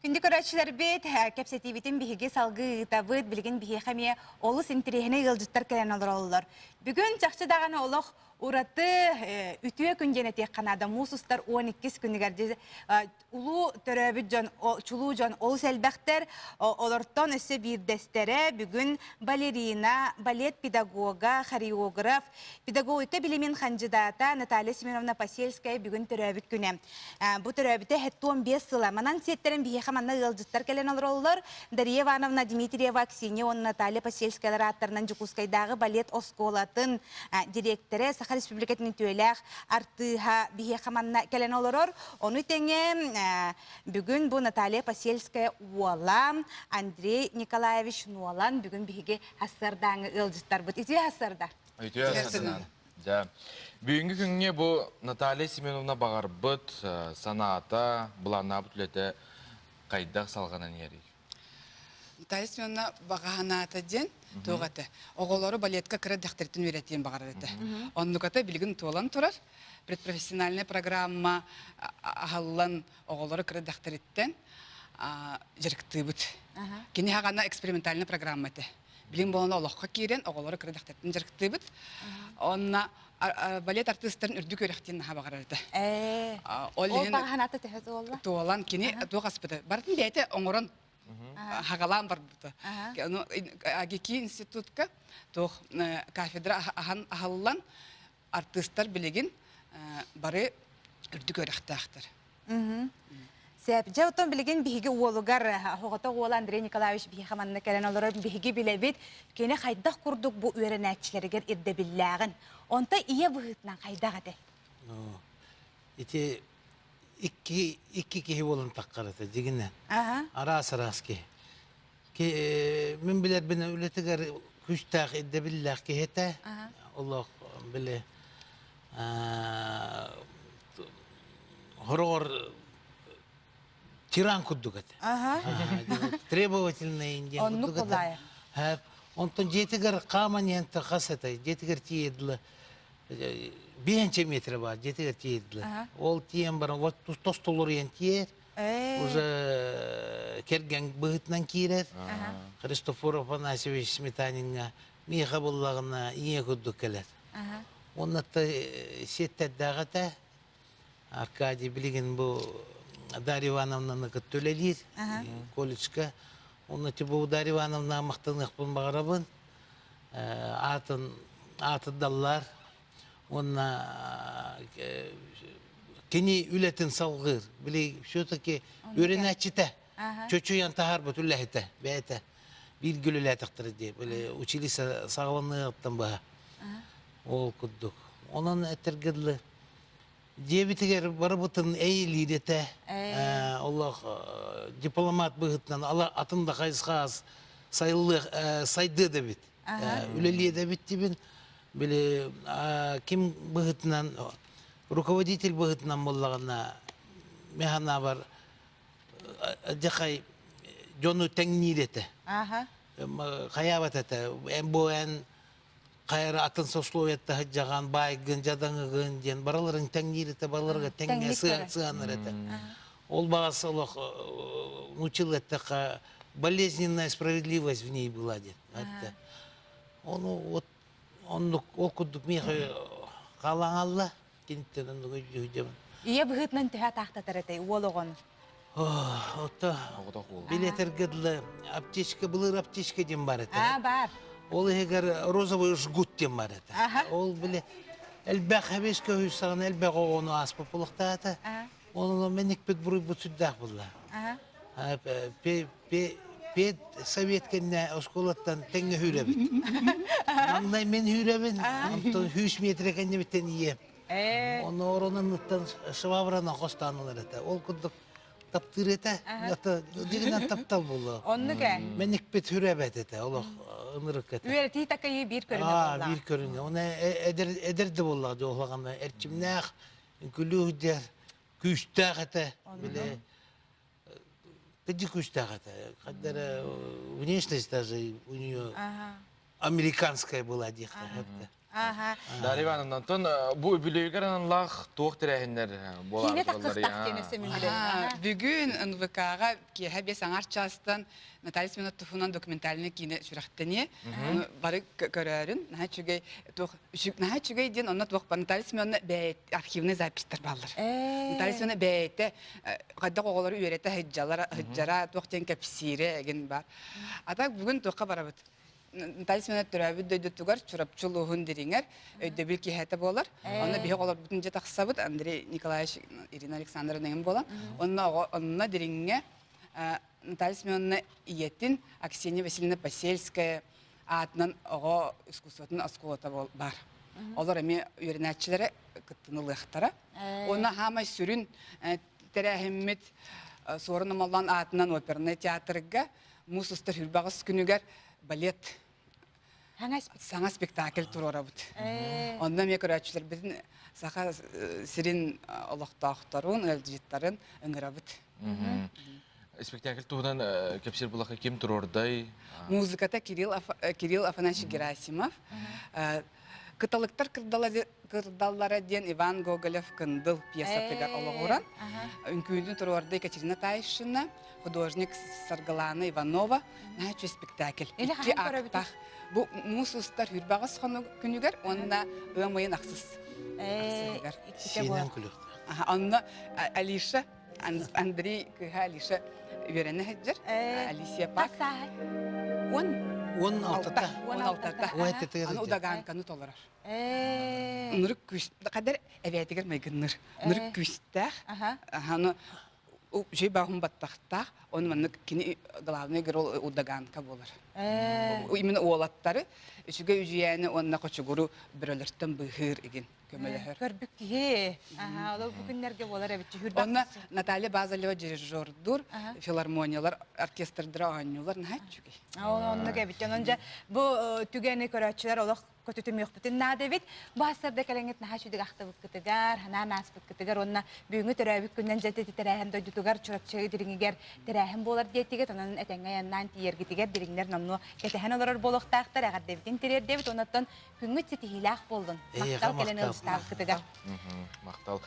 Күндү көрөөччүлэрбит, кэпсэтиибитин биһиги салгыы ыытабыт. Билигин биһиэхэ эмиэ олус интэриэһинэй ыалдьыттар кэлэн олороллор. Бүгүн чахчы даҕаны олох ураты үтүө күн диэн этиэххэ наада. Муус устар 12 күнүгэр улуу төрөөбүт дьон, чулуу дьон олус элбэхтэр. Олортон өссө биирдэстэрэ бүгүн балерина, балет педагога, хореограф, педагогика билимин хандьыдаата Наталья Семеновна Посельская бүгүн төрөөбүт күнэ. Бу төрөөбүтэ 75 сыла. Манан сиэттэрэн биһиэхэ манна ыалдьыттар кэлэн олороллор. Дария Ивановна Дмитриева, Аксинья уонна Наталья Посельскаялар ааттарынан Дьокуускайдааҕы балет оскуолатын дириэктэрэ, Саха Республикатын үтүөлээх артыыһа биһиэхэ манна кэлэн олорор. Ону тэҥэ бүгүн бу Наталья Посельская уола Андрей Николаевич Нуолан бүгүн биһиги сарсыардааҥы ыалдьыттарбыт. Үтүө сарсыарда. Үтүө сарсыарда. Дьэ, бүгүҥҥү күҥҥэ бу Наталья Семеновна баҕарбыт санаата, былааннаабыт үлэтэ хайдах салҕанан иһэрий? Наталья Семеновна баҕа санаата диэн туох этэ? Оҕолору балетка кыра дэхтэртэн үөрэтиэн баҕарар этэ. Оннуката билигин туолан турар. Предпрофессиональная программа аһыллан оҕолору кыра дэхтэриттэн дьарыктыыбыт. Кини хаҕана экспериментальная программа этэ. Билим буолан олоххо киирэн оҕолору кыра дэхтэриттэн дьарыктыыбыт. Онно балет артыыстарын үрдүк үөрэхтиин наһаа баҕарар этэ. Ол иһин баҕа санаата төһө туолла? Туолан кини туох аспыта. Барытын бэйэтэ оҥорон хагалаан барбыта. АГИКИ институтка туох кафедра аһан аһыллан артыыстар билигин бары үрдүк үөрэхтээхтэр. Сөп. Дьэ, оттон билигин биһиги уолугар, оҕото уола Андрей Николаевич биһиэхэ манна кэлэн олорор биһиги билэбит, кини хайдах курдук бу үөрэнээччилэригэр ирдэбиллээҕин. Онто ийэ быһыытынан хайдах этэй? Ити икки, икки киһи буолан таххарата дьигинэн. Араас-араас киһи. Мин билэрбин үлэтигэр күүстээх ирдэбиллээх киһи этэ. Олох били хороҕор тиран курдук этэ. Требовательный диэн Оннук курдук этэ. Онтон дьиэтигэр хааман иһэн хас этэ, дьиэтигэр тиийдилэ биэнчэ метрэ баар дьиэтигэр тиийдилэ. Ол тиийэн баран вот тостолоруйан тиийэр. Уже кэргэн быһыытынан киирэр. Христофор Афанасьевич Сметаниҥҥа миэхэ буллаҕына ийэ курдук кэлэр. Уонна сиэттэрдээх этэ. Аркадий билигин бу Дарья Ивановнаны кытта үлэлиир колледжка. Онно бу Дарья Ивановна махтаныахпын баҕарабын. Аатын аатырдаллар уонна кини үлэтин салгыыр. Били все-таки үөрэнээччитэ чочуйан таһаарбыт үлэһитэ бэйэтэ бииргэ үлэлээтэхтэрэ дии. Били училище саҕаланыаҕыттан быһа. Ол курдук. Онон этэргэ дылы дьиэбитигэр барыбытын эйилиир этэ. Олох дипломат быһыытынан атын да хайысха сайыллыах сайдыа да эбит. Үлэлиэ да эбит дибин. Били ким быһыытынан руководитель быһыытынан буоллаҕына мин санаабар дьахай дьону тэҥниир этэ. Хайаабат этэ. Бу эн хайара атын сословиетта сылдьаҕан баайгын, дьадаҥыгын диэн барыларын тэҥниир этэ, барыларга тэҥҥэ сыанар этэ. Ол баҕас олох научил эттэххэ болезненная справедливость в ней была диэн. Ону вот оннук ол курдук миэхэ хаалаҥалла киниттэн оннук өйдүүрдүм. Ийэ быһыытынан төһө атаахтатар этэй уол оҕону? Ото билетэргэ дылы аптечка былыр аптечка диэн бар этэ. А бар. Ол иһигэр розовый жгут диэн бар этэ. Ол били элбэх эбис көһүс саҕана элбэх оҕону ааспыт булуктаата. Онон мен икпит буруйбут сүрдээх булла. Пед совет кэннэ оскуолаттан тэҥҥэ хүүрэбит. Маҥнай мен хүүрэбин, онтон 100 метр кэннибиттэн ийэм. Ону оронуттан швабранан хостоон ылар этэ. Ол курдук таптыыр этэ. Это дигинэн таптал буолла. Оннук ээ. Мен икпит хүрээбэт этэ. Олох ынырык этэ. Үөрэтии такайыы биир көрүҥэ буолла. Биир көрүҥэ. Оны эдэр эдэр да буолла дьоһулагана эрчимнээх, үҥкүлүү күүстээх этэ. Били Кыдьы күүстээх этэ. Ханна эрэ внешность даже у нее американская была диэххэ. Аха. Дарья Ивановна, онтон бу үбүлүөйгэр аналлаах туох тэрээһиннэр буолаары Киинэ тураллар таххыстах диэн өссө мин билэбин. Бүгүн НВК-ҕа киэһэ биэс аҥаар чаастан Наталья Семеновна туһунан документальнай киинэ сүрэхтэниэ. Ону бары көрөөрүн, наһаа үчүгэй туох наһаа үчүгэй диэн онно туох Наталья Семеновна бэйэ архивный записьтар бааллар. Наталья Семеновна бэйэтэ хайдах оҕолору үөрэтэ сылдьалара, сылдьара, туох диэн кэпсиирэ эгин бар. А так бүгүн туохха барабыт? Наталья Семеновна төрөөбүт дойдутугар Чурапчы улууһун Дириҥэр өйдөбүл киэһэтэ буолар. Онно биһи оҕолорбутун дьэ тахсабыт Андрей Николаевич, Ирина Александровна эҥин буолан. Онно оҕо онно Дириҥҥэ Наталья Семеновна ийэтин Аксения Васильевна Посельская аатынан оҕо искусствотын оскуолата баар. Олор эмиэ үөрэнээччилэрэ кыттыны ылыахтара. Уонна хаамай сүрүн тэрээһиммит Суорун Омоллоон аатынан опернай театрга муус устар хүрбэҕис күнүгэр балет саҥа спектакль туруорабыт. Онно эмиэ көрөөччүлэрбитин Саха сирин олохтоохторун, ыалдьыттарын ыҥырабыт. Спектакль туһунан кэпсиир булаха ким туруордай? Музыката Кирилл, Кирилл Афанасьевич Герасимов. Кыталыктар кырдаллара диэн Иван Гоголев Кындыл пьесатыгар олоҕуран үҥкүүнү туруорда Екатерина Таишина, художник Саргылана Иванова наһаа үчүгэй спектакль. Икки актах. Бу муус устар хүрбэҕис хонук күнүгэр уонна ыам ыйын ахсыс ахсыһыгар. Сиэнэн күлүөхтэр. Онно Алиша Андрей кыыһа Алиша үөрэнэ сылдьар. Алисия Пак. Уон Уон алтата. Уон алтата. Аны удаганканы толорор. Нурuk күүс кадар эбээтигэр майгынныр. Нурuk күүстээх. Аны үчүгэй баҕын баттахтаах. Оны маннык кини главный герой удаганка буолар. Именно уолаттары үчүгэй үдьүйээни уонна хочугуру бөрөлөртөн быыһыыр игин. көмөлөһөр. Көрбүт киһи. Аха, ол бу күннэргэ буолар эбит. Онно Наталья Базалева дирижердур, филармониялар, оркестрдара оонньуулар наһаа үчүгэй. Оннук эбит. Онон дьэ бу түгэни көрөөччүлэр олох көтүтүмүөхпүтүн наада эбит. Бу астарда кэлэҥҥит наһаа үчүгэй ахтыбыккытыгар, ханаан ааспыккытыгар уонна бүгүҥҥү төрөөбүт күннэн дьэ тэрээһин дойдутугар Чурапчы дириҥигэр тэрээһин буолар диэтигит. Онон этэҥҥэ айаннаан тиийэргитигэр дириҥнэр номнуо кэтэһэн олорор буолуохтаахтар. Эҕэрдэбитин тириэрдэбит. Онон күҥҥүт ситиһиилээх буоллун. Махтал кэлэн ылыстаабыккытыгар. Махтал.